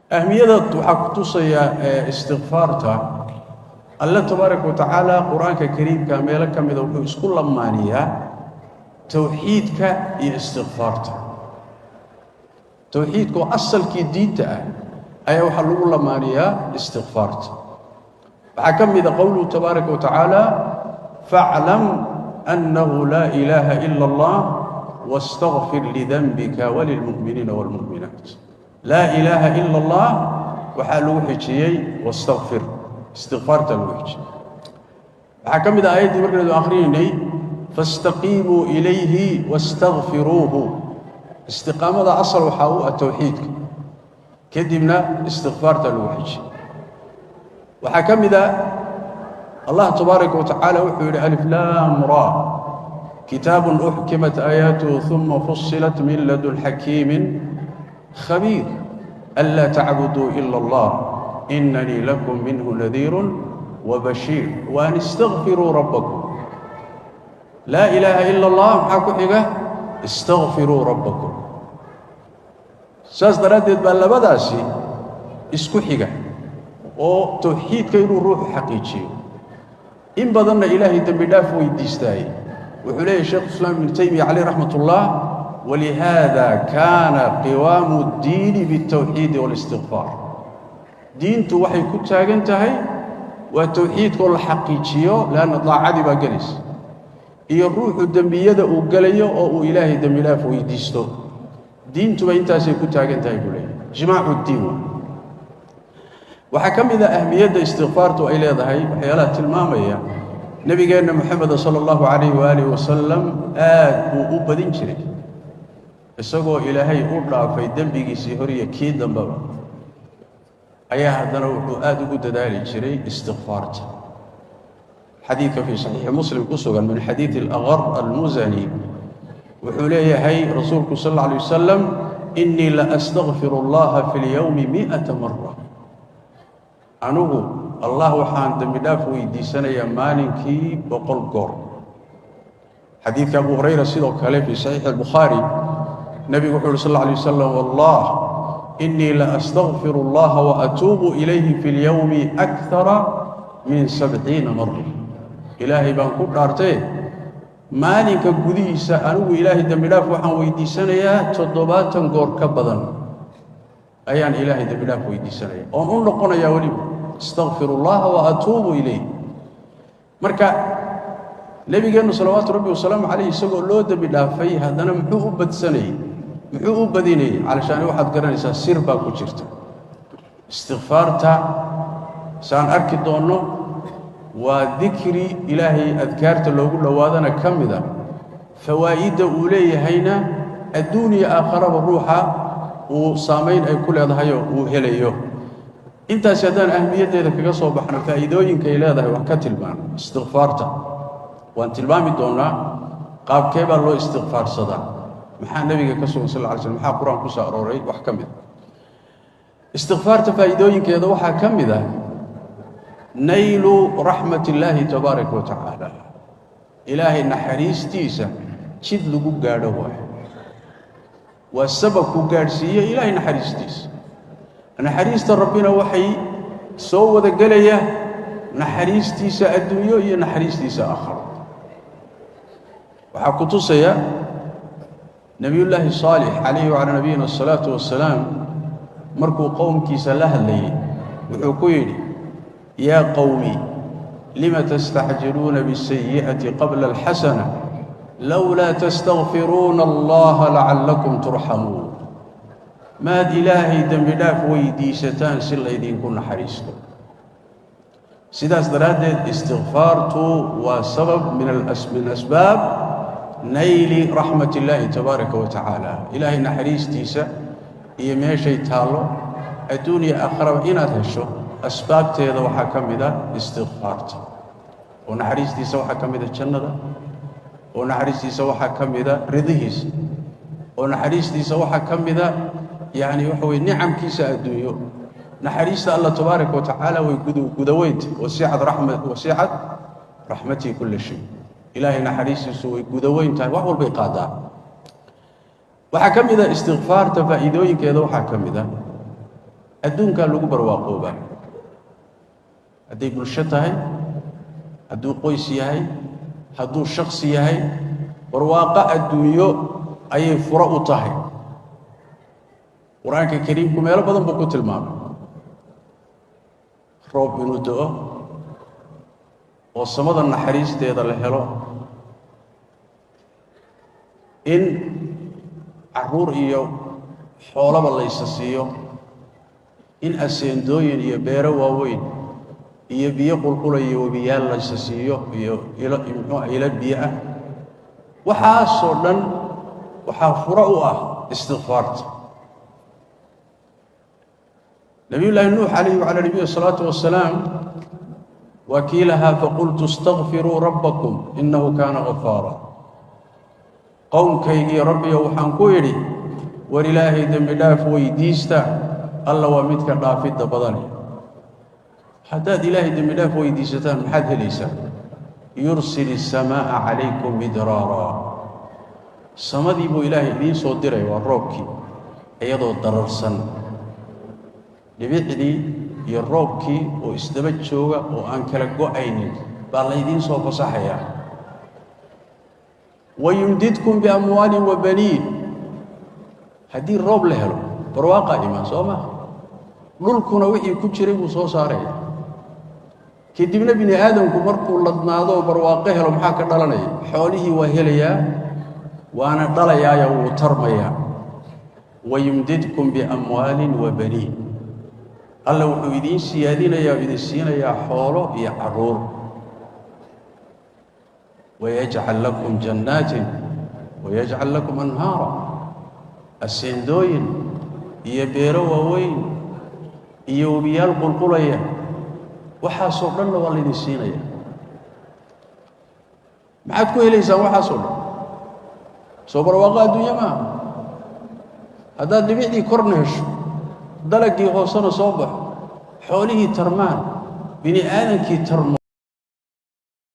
Ahmiyada waxaa ku tusayaa istikfaarta Alle tabaaraka wa tacaala Qur-aanka kariimka meelo ka mida wuxuu isku lamaaniyaa towxiidka iyo istikfaarta. Towxiidka oo asalkii diinta ah ayaa waxaa lagu lamaaniyaa istikfaarta. Waxaa ka mida qowluhu tabaaraka wa tacaala: "Faclam annahu laa ilaaha ila Allah wastakfir lidanbika walilmu'miniina wاlmu'minaat." Laa ilaaha ila Allah waxaa lagu xijiyey wastakfir, istikfaarta lagu xijiyey. Waxaa ka mid ah aayaddii markaynu akhrinaynay: "Faاstaqiimuu ilayhi wastakfiruuhu." Istiqaamada asal waxaa u ah towxiidka, kadibna istikfaarta lagu xijiyey. Waxaa ka mid a Allah tabaaraka wa tacaala wuxuu yidhi: "Alif laam ra, kitaabun uxkimat aayaatuhu ثuma fusilat min ladun xakiimin khabiir, anlaa tacbuduu ila Allah, inanii lakum minhu nadiiru wabashiir, waan istakfiruu rabbakum." Laa ilaaha ila Allah maxaa ku xiga? Istakfiruu rabbakum. Saas daraaddeed baa labadaasi isku xiga oo towxiidka inuu ruuxu xaqiijiyo, in badanna Ilaahay dembi dhaaf weydiistaayey. Wuxuu leeyahy Sheikhu Islaam Ibnu Taymiya caleyh raxmat ullah: "Walihaada kaana qiwaamu اddiini biاltowxiidi waاlistikfaar." Diintu waxay ku taagan tahay waa towxiidka oo la xaqiijiyo, leanna daacadii baa gelaysa, iyo ruuxu dembiyada uu gelayo oo uu Ilaahay dembi dhaaf weydiisto. Diintuba intaasay ku taagan tahay, buu leeyahy. Jimaacu ddiin waa. Waxaa ka mid a ahmiyadda istikfaartu ay leedahay waxyaalaha tilmaamaya nebigeenna Moxameda sala allahu calayh waaalih wasalam aad buu u badin jiray, isagoo Ilaahay u dhaafay dembigiisii horiyo kii dambeba, ayaa haddana wuxuu aad ugu dadaali jiray istikfaarta. Xadiidka fii Saxiixi Muslim ku sugan min xadiidi Alaqar Almusani, wuxuu leeyahay rasuulku sal alla alay wasalam: "Innii la astakfiru allaha fi lyowmi 100 mara." Anigu Allah waxaan dembi dhaaf weydiisanayaa maalinkii 100 goor. Xadiidka Abu Hurayra sidoo kale fii Saxiixi Albukhaari, nebigu wuxuu uhi sal alla alay wasalam: "Wallah innii la astakfiru allaha waatuubu ilayhi fi lyowmi akara min 70 mara." Ilaahay baan ku dhaartee, maalinka gudihiisa anigu Ilaahay dembi dhaaf waxaan weydiisanayaa 70 goor ka badan ayaan Ilaahay dembi dhaaf weydiisanaya oon u noqonayaa weliba, astakfir allaha wa atuubu ilayh. Marka nebigeennu salawaatu rabbi wasalaamu calayh, isagoo loo dembi dhaafay, haddana muxuu u badsanayey, muxuu u badinayey? Calashaani waxaad garanaysaa sir baa ku jirta istikfaarta. Saan arki doonno, waa dikri Ilaahay adkaarta loogu dhowaadana ka mid a, fawaa'idda uu leeyahayna adduun iyo aakharaba ruuxa uu saamayn ay ku leedahayoo uu helayo. Intaasi haddaan ahmiyaddeeda kaga soo baxno, faa'iidooyinkay leedahay wax ka tilmaano istikfaarta. Waan tilmaami doonnaa qaabkee baa loo istikfaarsadaa, maxaa nebiga ka sugan sal lla alay slam, maxaa Qur-aan ku soo arooray wax ka mid a. Istikfaarta faa'iidooyinkeeda waxaa ka mid ah naylu raxmat illaahi tabaaraka wa tacaala. Ilaahay naxariistiisa jid lagu gaadho waayo, waa sababku gaadhsiiye Ilaahay naxariistiisa. Naxariista Rabbina waxay soo wada gelaya naxariistiisa adduunyo iyo naxariistiisa aakharo. Waxaa ku tusaya Nebiyullaahi Saalix calayhi wacalaa nabiyina asalaatu wassalaam, markuu qowmkiisa la hadlayey wuxuu ku yidhi: "Yaa qowmi, lima tastacjiluuna bisayi'ati qabla alxasana, lowlaa tastakfiruuna allaha lacallakum turxamuun." Maad Ilaahay dembi dhaaf weydiisataan si laydinku naxariisto? Sidaas daraaddeed istikfaartu waa sabab min asbaab nayli raxmat illaahi tabaaraka wa tacaala. Ilaahay naxariistiisa iyo meeshay taallo adduun iyo aakharaba inaad hesho asbaabteeda waxaa ka mid a istikfaarta. Oo naxariistiisa waxaa ka mida jannada, oo naxariistiisa waxaa ka mida ridihiisa, oo naxariistiisa waxaa ka mida yacni waxa weye nicamkiisa adduunyo. Naxariista Allah tabaaraka wa tacaala way gudaweynta. Wasicad raxma, wasicad raxmatii kulla shay. Ilaahay naxariistiisu way gudaweyn tahay, wax walbay qaadaa. Waxaa ka mid a istikfaarta faa'iidooyinkeeda, waxaa ka mid a Adduunkaa lagu barwaaqoobaa, hadday bulsho tahay, hadduu qoys yahay, hadduu shaksi yahay, barwaaqo adduunyo ayay furo u tahay. Qur-aanka kariimku meelo badan buu ku tilmaamay roob inuu da'o oo samada naxariisteeda la helo, in carruur iyo xoolaba laysa siiyo, in aseendooyin iyo beero waaweyn iyo biyo qulqulaya webiyaal laysa siiyo iyo ilo, muxuua, ilo biyo ah. Waxaasoo dhan waxaa furo u ah istikfaarta. Nabiyullaahi Nuux calayhi wacalaa nabiyi asalaatu wasalaam waa kii lahaa: "Faqultu istakfiruu rabbakum innahu kaana gafaara." Qowmkaygii, Rabbiyo, waxaan ku idhi: war Ilaahay dembi dhaaf weydiista, Alla waa midka dhaafidda badane. Haddaad Ilaahay dembi dhaaf weydiisataan, maxaad helaysaa? "Yursil isamaa'a calaykum midraara." Samadii buu Ilaahay idiin soo diray, waa roobkii, iyadoo dararsan, dhibicdii iyo roobkii oo isdaba jooga oo aan kala go'aynin baa laydiin soo fasaxayaa. "Wayumdidkum biamwaalin wa baniin." Haddii roob la helo, barwaaqaa imaan, soo maha? Dhulkuna wixii ku jiray buu soo saaraya. Kadibna bini aadamku markuu ladnaado oo barwaaqo helo, maxaa ka dhalanaya? Xoolihii waa helayaa, waana dhalayaayo, wuu tarmayaa. "Wayumdidkum biamwaalin wa baniin." Alla wuxuu idiin siyaadinayaa oo idin siinayaa xoolo iyo carruur. "Wayajcal lakum jannaatin wayajcal lakum anhaara." Aseendooyin iyo beero waaweyn iyo webiyaal qulqulaya, waxaasoo dhanna waa laydin siinaya. Maxaad ku helaysaan waxaasoo dhan? Soo barwaaqo adduunye maaha? Haddaad dhibicdii korna hesho, dalaggii hoosena soo baxo, xoolihii tarmaan, bini aadankii tarmo.